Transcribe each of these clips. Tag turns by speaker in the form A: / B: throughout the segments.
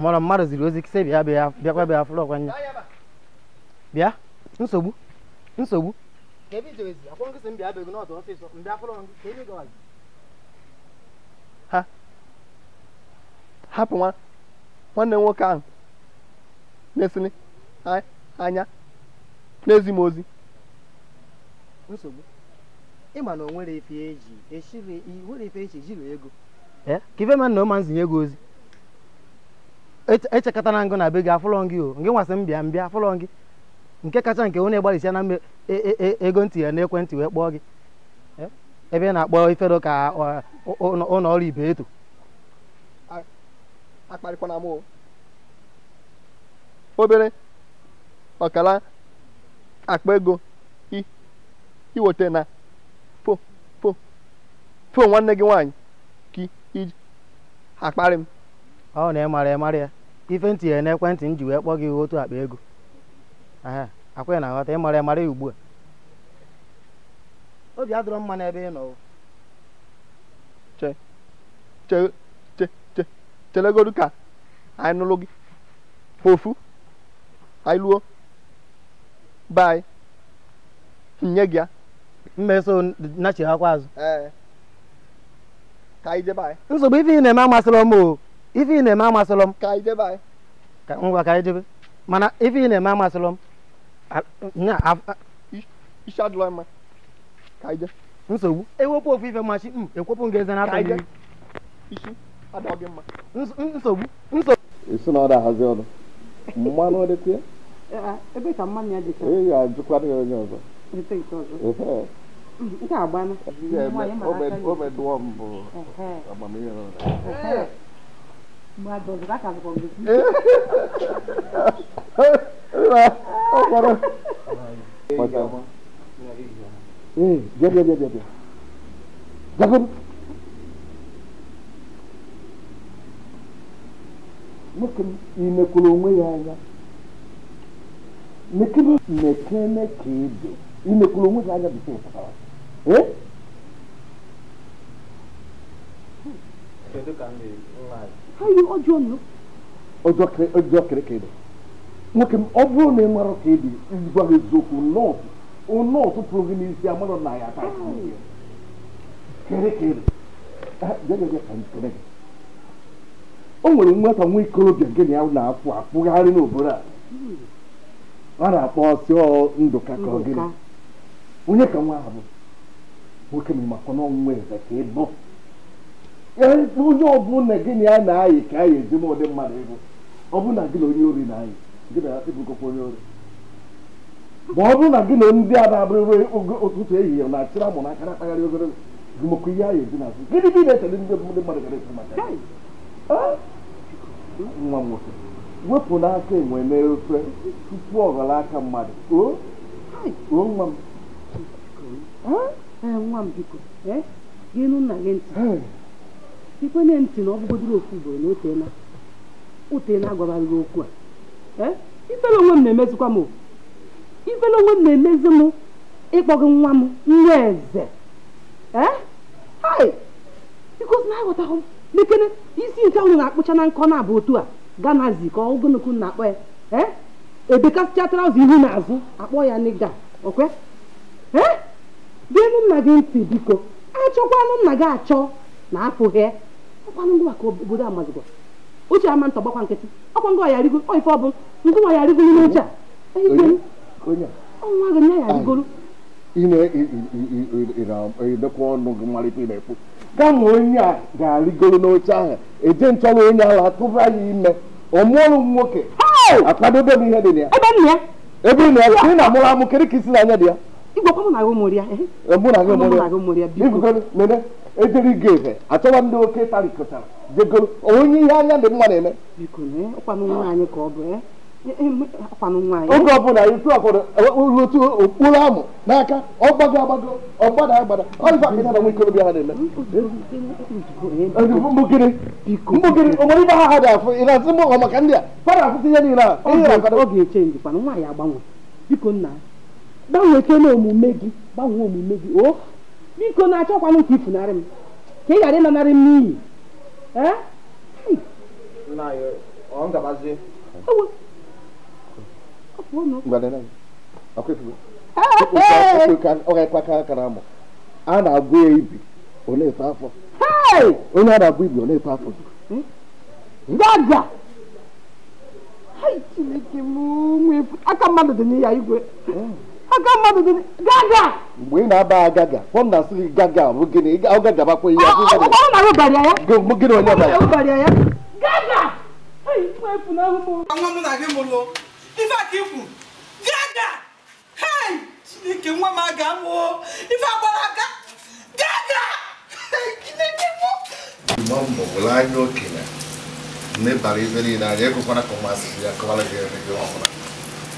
A: Amara mmadụ ziri ozi kise bịa bịa bịakwa bịa fụlọ kwanye. Bịa nsogbu nsogbu. Ka ebe ijewezi akwọ nkịsị m bịa bego n'ọdụ ọsịsọ mbịa fụlọ ka ebe gawazi.
B: Ha hapụ nwa nwanne m nwoke ahụ na-esini anya na-ezi m ozi.
A: Nsogbu ịma na o nwere ife eji eshiri nwere ife eji ejiri ego. Ka ife ma na ọma nzinye ego ozi. Echekọtara ngụ na be gị afụlọ gị o ngị nwasị m bịa mbịa afụlọ gị nke kacha nke onye gbalịsịa na ego ntị ya n'ekwentị wee kpọọ gị ebe ị na-akpọ ifedo ka ụlọ ọrụ ibe eto.
B: Akparịkwana m obere ọkara akpa ego iweta na fo nwanne gị nwaanyị ka iji akparị m.
A: Ọ na ịmara ịmara ya ife ntị ya n'ekwentị m ji wee kpọọ gị otu akpa ego. Akwa ya na-aghọta ịmara ịmara ya ugbu a. Obi adịrọ mma n'ebe ị nọ.
B: Che che che che chelegodu ka anyị nụlụ gị ofu anyị luo bye nye gị ya
A: mmeso nachighakwa azụ.
B: Ka anyị jebe anyị.
A: Nsogbu ife ị na-eme amasịrọ m o. Ife ị na-eme amasịrọ m.
B: Ka anyị jebe anyị.
A: Ka ngwa ka anyị jebe. Mana ife ị na-eme amasịrọ m.
B: Isi adịrọ mma. Ka anyị jee.
A: Nsogbu ewepụ ofu ife machi m ekwepụ m ga-eze n'aka gị.
B: Isi adịrọ gị mma.
A: Nsogbu nsogbu.
C: Isi na ọ da-ahazi ọnụ. Mmanụ ọ dịkwa ya?
D: Ebe ka mmanụ ya dịcha.
C: Ị ga-ajụkwa ya onye ọzọ.
D: Nke ọzọ. Nke agbana.
C: O meduo m bụ amamihe na
D: mmadụ ọzọ aka zụkwa gị.
C: Ee, bịa bịa bịa bịa. Bịa. Nwoke m imekwuru onwe ya anya. Mekene mekene ka ebe imekwuru onwe gị anya bifo pụtara. Ee? Ọjọọ kere ka ebe. Nwoke m ọ bụrụ na ị mara ka ebe gwa gị eziokwu nọọsụ pụrụ gị n'isi amarọ na ya taa. Kere ka ebe. Bịa bịa bịa ka m kere gị. O nwere nwata nwa ikorobịa gị na ya na-afụ afụgharị n'obodo a. A na-akpọ ọsị Ndụka ka ọ gịnị? Onye ka nwa ahụ bụ? Nwoke m makwa na ọnwa eze ka ị bụ. Onye ọbụla gị na ya na-ayị ka anyị eji ụdị mmadụ ịbụ. Ọ bụ na gị na onye ori na-ayị, gị na ebugokwa onye ori. Ma ọ bụrụ na gị na ndị a na-abụrụ ụtụtụ ehihie na-achịrị amụ n'aka na-akpagharị ogologo gị makwa ihe anyị eji n'azụ. Gịnị ka ị na-echere ndị mmadụ gara ekwu maka ya? Nwa m nwoke wepụ n'aka enwe n'ofe tupu ọ ghọrọ aka mmadụ. O nwa m.
D: Nwa m biko gị nụ nna gị ntị. Ikwenye ntị na ọ bụgodiri ofu ugboro na oteela agwabara gị okwu a. Ifere onwe m na-emezikwa m. Ifere onwe m na-emezi m ịkpọ gị nwa m nwa eze. Biko na aghọtaghị m. Mekene isi nke ahụ na-akpụcha na nkọ na-abụ otu a ganazi ka ọgụnukwu na-akpọ ya ebekasịcha traụza ihu na azụ akpọ ya nịga okwe geenụ nna gị ntị biko achọkwanụ nna gị achọ na afụghị ọkwanụ ngwa ka obodo amazigwa uche ama ntọ gbakwa nkịtị ọkwa ngwa ya rigo ife ọbụ ngwa ya rigoro n'oche a ọnwa gị nya ya rigoro
C: ị na-edekwa ọnụ gị malite na-ekwu kama onye a ga-arịgoro n'oche ahụ eje nchọrọ onye ahụ atụba ya ime ọ mụọrụ nwoke akwadobe m ihe dị na ya ebe ị na ya ị na-amụrụ amụ kedu ka isi n'anya dị ya mụ na gị ejere ịga efe achọwa ndị oke tarikọtara jegoro onye ihe anya dị mma na-eme oge ọbụla itu ọfọdụ otu okpuru amụ n'aka ọgbago agbago ọgbada agbada ọife akịta na nwa ikorobịa ha na-eme mbụgịrị o nwere ibe ha ha dị afụ ị na-asị mbụ ọ maka ndị a fara afụsị ihe niile a
D: ọ ga-eche njikwana nwaanyị agbanwe biko nna gbanwee omume gị gbanwee omume gị o biko na-achọkwanụ ka ifunarị m ka ị ghara ịlanarị m n'iyi.
E: Nna anyị
B: Ọ ngabazie.
D: Ọ pụọ nụ.
C: Ngwa nene. Akwa efugo. Ọ ga-ekwe aka na amụ. A na-agụ ya ibi, ọ na-efe afọ. Onye a na-agụ ibi, ọ na-efe afọ.
D: Gaga! Hai, Chineke m, aka mmadụ dị n'iya igwe. Aka mmadụ dị gaga!
C: Mgbe ị na-aba agaga, kpọm na-asị gị gaga bụ gịnị? Ọ gagabakwa ihe.
D: Ọ bụrụ na arụbarịa ya?
C: Gịnị onye ọbara?
D: Arụbarịa ya? Gaga! Hai, nwa efu na ahụ m.
E: Nwa mụ na gị mụrụ. Ife a ka i kwuru. Gaga! Hai! Chineke nwa m aga mụọ. Ife agbara aka. Gaga! Chineke mụ.
C: Mgbe mbọ were anya okenye mmebara ife niile anya ekwekwana ka ụmụasị ya kọwara gị ebe gị ọbụla.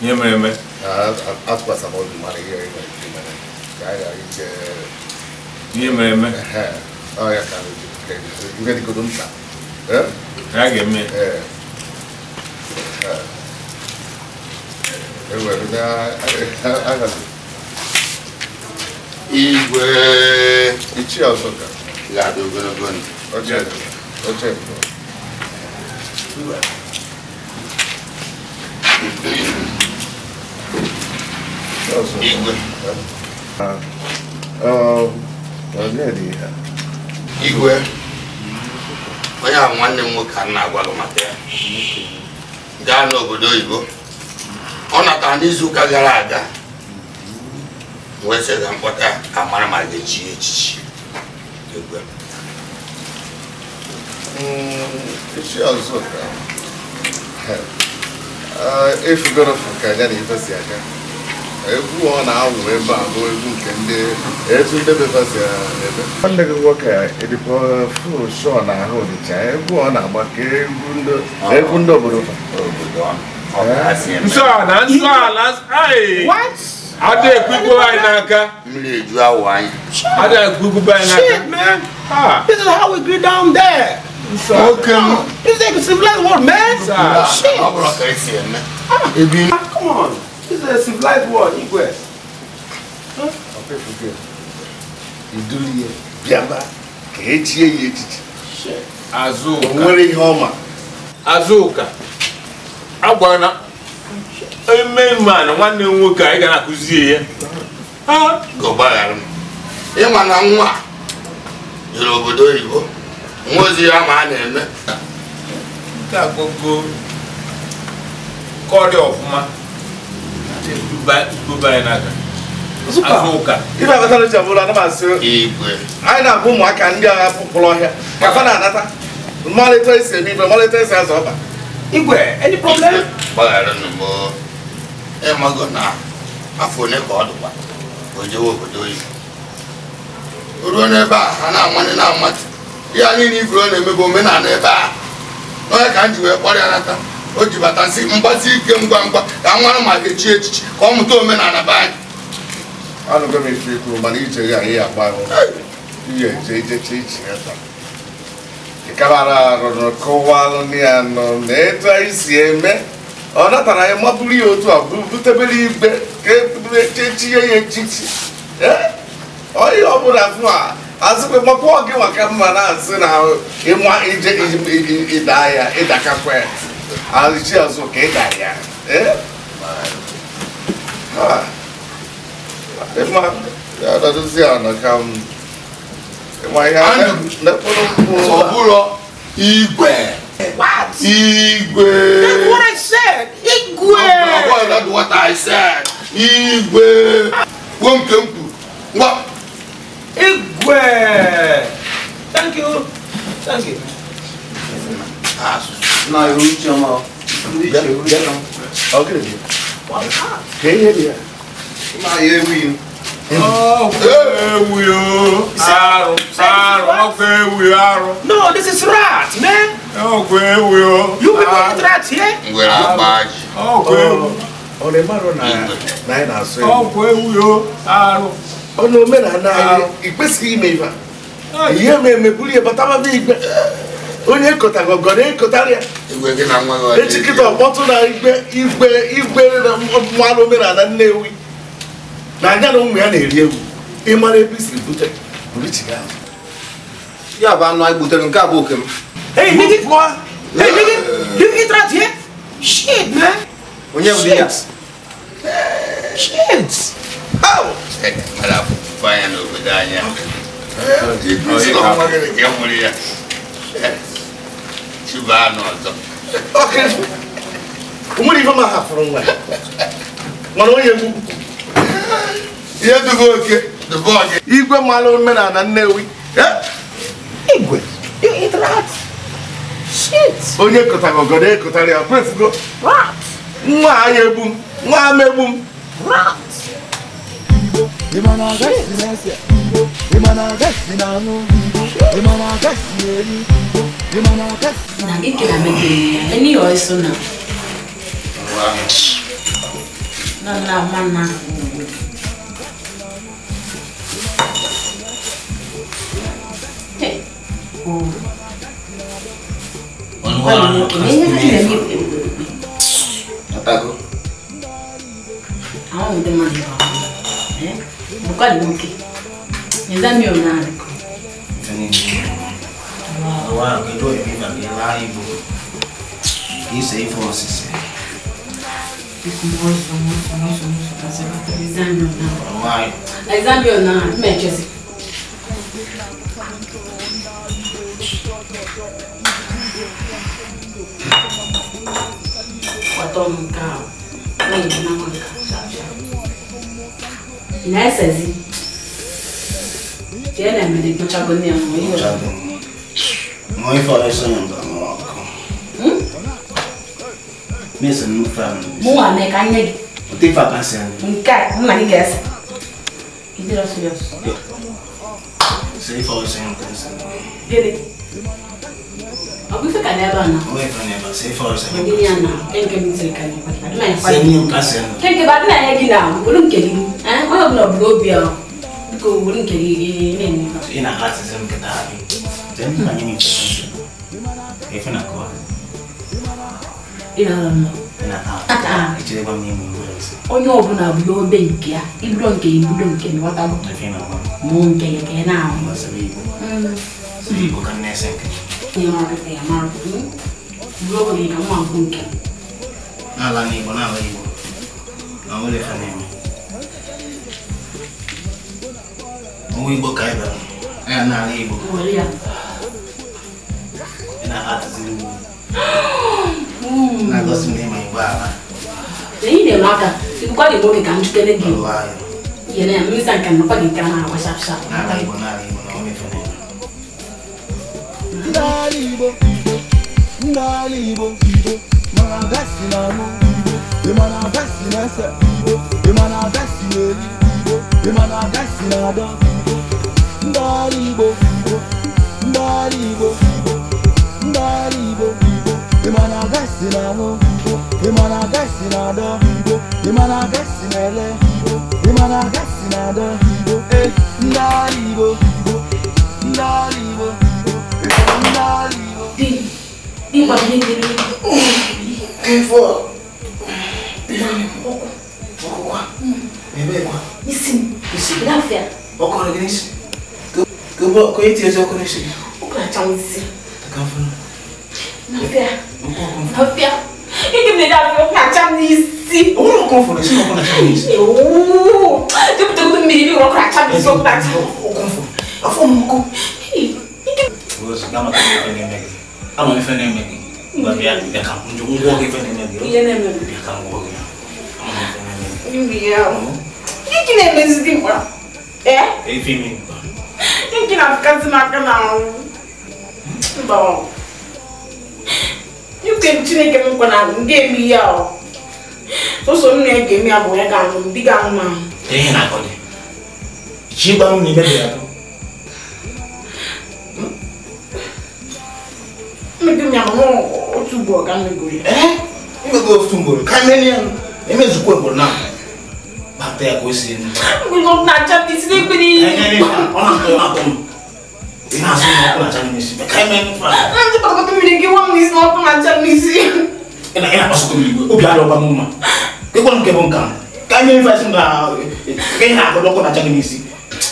F: Ihe mere eme?
C: Atụkwasị m obi mara ihe ị mere ka anyị ghara ije.
F: Ihe mere eme?
C: Ọ ya ka ihe dịgodo nta.
F: A ga-eme.
C: Ewere na agazi.
G: Igwe
C: ichie ọzọ ka
G: ga-adị ogologo ndụ.
C: Oche oche.
G: Igwe. Igwe. Onye ahụ nwanne m nwoke a na-agwa gị maka ya. Gaa n'obodo oyibo. Ọ natara n'izu ụka gara aga. Wee sị ka mkpọta ka mara ma ga-echi echichi. Igwe.
C: Ichie ọzọ ka efugoro ka ya na ife si aga. Egwu ọ na-awụ ebe a bụ egwu nke ndị etu ndị befa si ebe. Nwanne gị nwoke edikwa furu shọ na ahụ dịcha egwu ọ na-agba ka egwu ndị obodo fa.
F: Nsọ ala nsọ ala ai. Ada ekwugbo anyị n'aka.
G: Mmiri eju awụ anyị.
F: Ada ekwugbo anyị n'aka.
E: Shit, man. This is how we greet down there.
G: Okay.
E: This is like a civilized world, man. Shit. Come on. This is a civilized world, Igwe.
C: Idulie bịaba ka echie ya echichi.
F: Azụka.
C: O nwere ihe ọma.
F: Azụka. Agwara na eme man nwanne m nwoke anyị ga na-akụzi ya.
G: Ka ọ gbaghara m. Ịma na nwa jere obodo oyibo. Nwa ozi ya ma a na-eme.
F: Nke a gogo ka ọ dị ọfụma. Azụka.
C: Ife abatara uche bụrụ ana m asị
G: Igwe.
C: Anyị na-abụ ụmụaka ndị agha pụrụ ọhịa ka fa na-anata mmalite esi eme ife mmalite esi azụ ọba.
E: Igwe, any problem?
G: Gbaghara m ịmago na afọ ole ka ọ dịkwa o jewe obodo oyibo. O ruo n'ebe a ha na-amanye na-amatụ ya niile ifuru ọ na-emebe omenala ebe a. Onye ka m ji wee kpọrọ ya nata. O ji bata sị mgbasi ike ngwa ngwa ka nwa ma ga-echi echichi ka ọ mụta omenala be anyị.
C: Anụgo m ife ikwu mana ije ya ihe agba ahụ. Ihe eje ijeche ichi ya taa. Ịkabara arụ kọwalụ ya nọ na etu anyị si eme. Ọ natara ya mabụrụ ya otu a butebere igbe ka echie ya echichi. Onye ọbụla fụ a asịkwa makwụọ gị maka mma na-asị na ịma ije ịda ya ịdakakwa ya. Ichie ọzọ ka ịda ya.
G: Ọ bụrụ igwe. Igwe.
E: That's what I said. Igwe.
G: That's what I said. Igwe. Kwuo nke m kwuru. Ngwa.
E: Igwe. Thank you. Thank you.
A: Na iru chioma.
C: Okay. Ka ihe dị ya. Ma ya ewu.
F: Ewu yo. Arụ, arụ, ọkụ ewu arụ.
E: No, this is rat, man.
F: Ọkụ ewu yo.
E: You people eat rat here?
G: Ngwere agba ji.
F: Ọkụ ewu.
C: Ọ na-emarụ na anyị na-asụ ewu.
F: Ọkụ ewu yo, arụ.
C: Ọ na omenala anyị, i kwesịghị ime ife a. Ihe ma emeburu ya bataba bụ igwe. Onye kọtara ọgọdọ ekọtara ya.
G: Igwe gị na nwa gị.
C: Echi kịta ọkpọtụ na igwe igwe igwe na mmanụ omenala Nnewi. Na anya na ụmụ ya na-eri ewu. Ịmara ebe i siri bute buru chi gị azụ.
H: Ya bụ anụ anyị gbutere nke a bụ oke m.
E: Hey, nigga. Hey, nigga, do you eat rat here? Shit, man. Shit. Shit.
G: Oh.
C: Okay. Igwe malụ omenala Nnewi.
E: Igwe, you eat rat. Shit.
C: Onye kụtara ogodo ekụtara ya kwefugo.
E: Rat.
C: Nwa anyị egbu m, nwa ama egbu m.
E: Rat.
D: Hey. Onye ọbụla bụrụ obe nke ya, iburu nke iburu nke nghọtago. Mụ nke ya ka ị na-ahụ.
A: N'ala Igbo, n'ala Igbo. Na nwere ife na-eme. Onwe Igbo ka ị bịara. Ya n'ala Igbo. Ị na-atụzi Igbo. Na-agosi m n'ịma Igbo ala. N'ala Igbo, n'ala Igbo, na nwere ife na-eme.
H: N'ala Igbo, n'ala Igbo,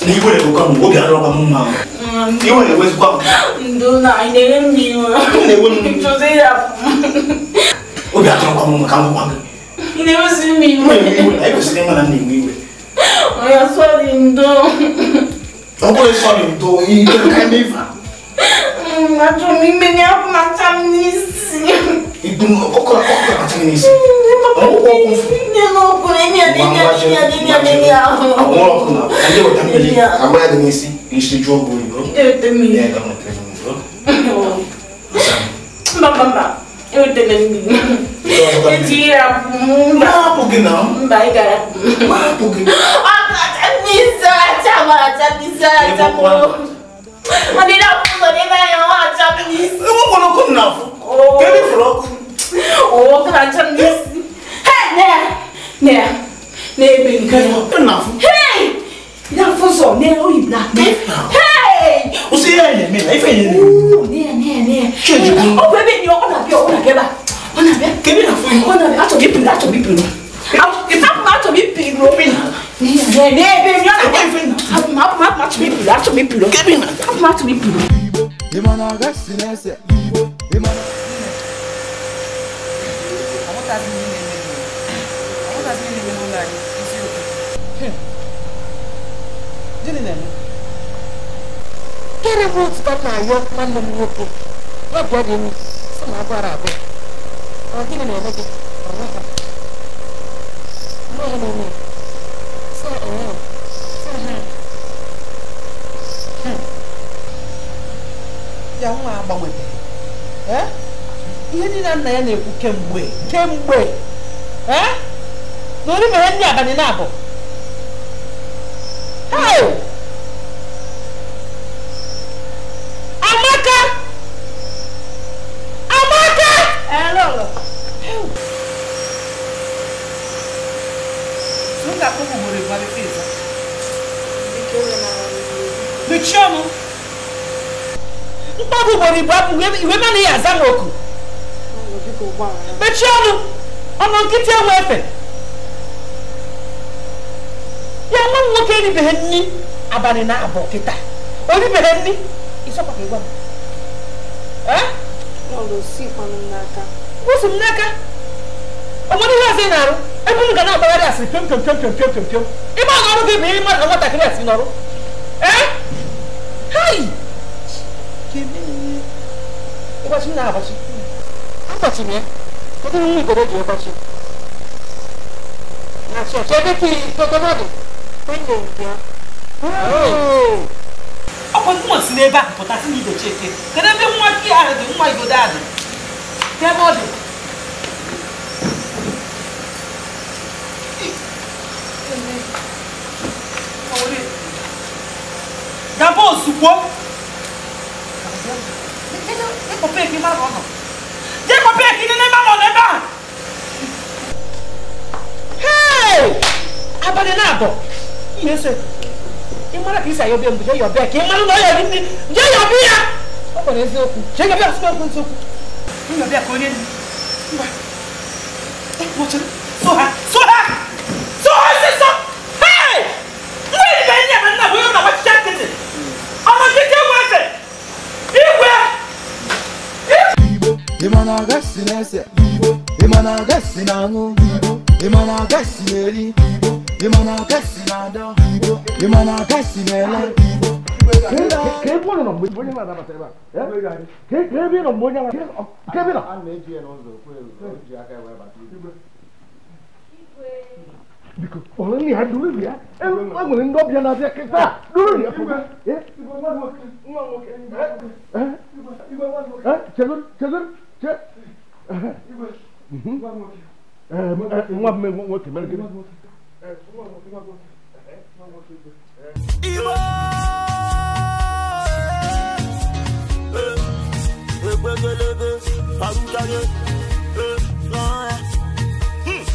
I: Na iwe na-ewekwa m, obi adọrọkwa m mma. Iwe na-ewezikwa m.
E: Ndo na ị na-ewe m iwe.
I: Na-ewe m.
E: Chọzie ịrapụ m.
I: Obi adọrọkwa m mma ka m gwa gị.
E: Ị na-ewezi m iwe.
I: Iwe na ekwesịrị ịma na m na-enwe iwe.
E: Oya sọrị ndo.
I: Ọ bụrụ sọrị ndo, ihe ka eme ife a.
E: Achọrọ m ime ya ọkụ na-acha m n'isi.
I: Ibu ọkụ na-acha gị n'isi. Ọkpụkpọ ọkụ mfu.
E: Nye m ọkụ na-enye ya na-enye ya na-enye ya ahụ.
I: Ọnwụrụ ọkụ na ndị weta mmiri ka mgbe ya dị n'isi isi jụọ gị oyibo.
E: Eweta mmiri.
I: Ya ga nwetara gị mmiri.
E: Mba mba mba. Ewetara mmiri. Eji ịrapụ m.
I: Mba hapụ gị na.
E: Mba ị ga-arapụ m.
I: Mba hapụ gị.
E: Ọkụ na-acha m n'isi acha m acha m n'isi acha m. Ọ dị na-afụ ụzọ n'ebe anya ọ acha m n'isi.
I: Enwekwara ọkụ m na-afụ. Kedu ifuru ọkụ?
E: Ọkụ na-acha m n'isi. Hey, nea, nea, n'ebe nke. Hey! Na-afụ ụzọ, nea oyi na. Hey!
I: Kwụsị ihe anyị na-eme na ife ya na-eme.
E: Nea, nea, nea. Ọ bụ ebe enyi ọ na-abịa, ọ na-abịa ebe a. Ọ na-abịa.
I: Kedu na-afụ ihe?
E: Ọ na-abịa. Achọrọ m ịpụ, achọrọ m ịpụ. Achọrọ m ịpụ iro. Nea, nea, ebe enyi ọ na-abịa. Hapụ m, hapụ m, hapụ m, achọrọ m ịpụ, achọrọ m ịpụ.
I: Kedu na-abịa?
E: Hapụ m, achọrọ m ịpụ.
J: Gịnị bụ otu na-ayọ nwanne m nwoke ya bịa dị m sị na agwara abụọ ọ gịnị na-eme gị onwe ha onwe na-eme sị ee sị ha
E: ya nwa agbanwebeghị ihe niile nna ya na-ekwu kemgbe kemgbe na ori mere ndị abalị na-abụ. Hey! Amaka! Amaka! Hello. Sunga kuku buri bari pizza. Mechie ọnụ. Mkpọgụ ugboro igbo abụghị iwe mana ya aza n'oku. Mechie ọnụ. Ọnụ nkịtị enwe efe. Ya nwa m nwoke eribeghị nri abalị na abụọ kịta. O ribeghị nri. Ịsọkwa ka ịgwa m. O si m n'aka. O nwere ihe ọzọ ị na-arụ? Ebe m ga na-agbagharị asịrị piom piom piom piom piom piom piom. Ịgba n'ọrụ gị bụ ihe mmadụ na nwatakịrị asị n'ọrụ. Hai! Ịgbachi na agbachi.
J: Agbachi m ya. Kedu nwa igodo ji ịgbachi? Na chọọchị ebe ka igodo mmadụ. Onye nke ya.
E: Ọkwa nwa si n'ebe ahụ pụta si n'idochi eke. Kedu ebe nwa gị ahụ dị nwa igodo ahụ dị? Kedu ebe ọ dị? Gaba ozugbo.
J: Hey! Abalị na-abọ. Ihe ese. Ị mara ka isi ayọbịa mbụ jee yọbịa ka ị mara na ọ yọrọ nri jee yọbịa ya. Ọ kwere eziokwu. Jee yọbịa sị okwu nzokwu.
E: Yọbịa ka onye nri. Ngwa. So ha! So ha! So ha sịsọ! Hey! Nwa ibe ndị a na nna bụ onye na-agbachicha nkịtị. Ọnụ nkịtị enwe efe. Igwe!
H: Ịma na gasi na-ese, ịma na gasi na-aṅụ, ịma na gasi na-eri, ịma na gasi na-adọ, ịma na gasi na-ele.
C: Ka ebe ụlọ nọ mgbe onye na-anabata ebe a? Ka ebe ị nọ mgbe onye ka ebe ị nọ? Biko, kpọrọ nne ha duru ya. E nwere ndị ọbịa na-abịa kịta. Duru ya pụta. Chegoro, chegoro, che. Nwa m nwoke mere gịnị?
H: Igbo! Egbegelege, arụtaghị,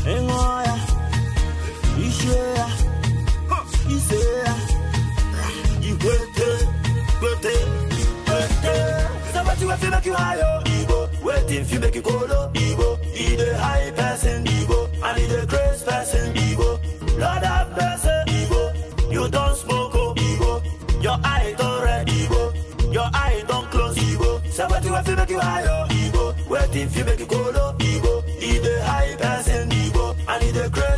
H: ṅụọ ya, ishie ya, ise ya, ikwete, kwete, kwete. Somebody wey fit make you high, oh, Igbo. Waiting fit make you kolo, Igbo. E dey high person, Igbo, and e dey craze person, Igbo. Lord have mercy, Igbo. You don't smoke, oh, Igbo. come close. Igbo, say wetin wey fit make you high oh. Igbo, wetin fit make you go low. Igbo, e dey high person. Igbo, and e dey craze.